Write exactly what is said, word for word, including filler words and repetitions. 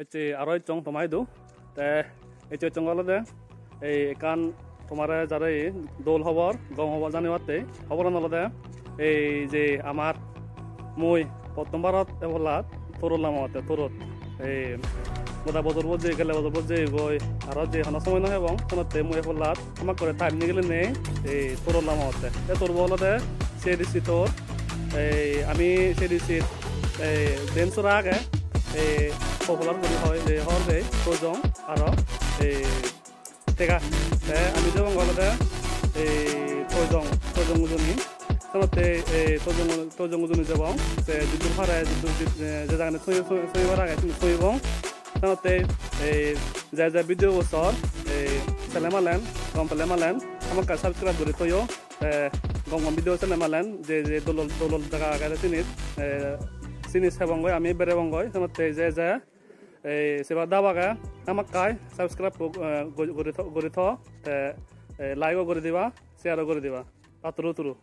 Ecche aro ecchong toma idu. Te ecche ecchong olode ei ekkan tomare jare dol hobor, gom hobor janibatte. Hoboran olode ei je amar mui pottom barot ebollat Torot lama otte, Torot. Ei goda bojor bojje, gelle bojor bojje goi, aro je hono somoy no hebong, senotte mui ebollat hamak gore time nigilinei ei Torot lama otte. Te Torbo olode C D C Tor, ei ami C D C ei den sora age, ei popular guri hoi, ei hor dei, Tojong, aro ei Tega. Te ami jebong olode ei Tojong, Tojong Ujuni. Senotte ei Tojong, Tojong Ujuni jebong. Te jiddur pare, jiddur jid-, eh, je jagani soi, soi, soibar age, sindi soibong. Senotte ei je je video bo sor, ei sele malen, gom pele malen, hamakkai subscribe guri toyo. Te gom gom video sele malen, je je dol dol, dol dol jaga age sinit, eh, sini sebongoi ami, berebongoi. Senotte je je ei seba dab age, hamakkai subscribe go-, eh, go-, guri tho, guri tho, te, eh, like o guri diba, share o guri diba. Paturu turu.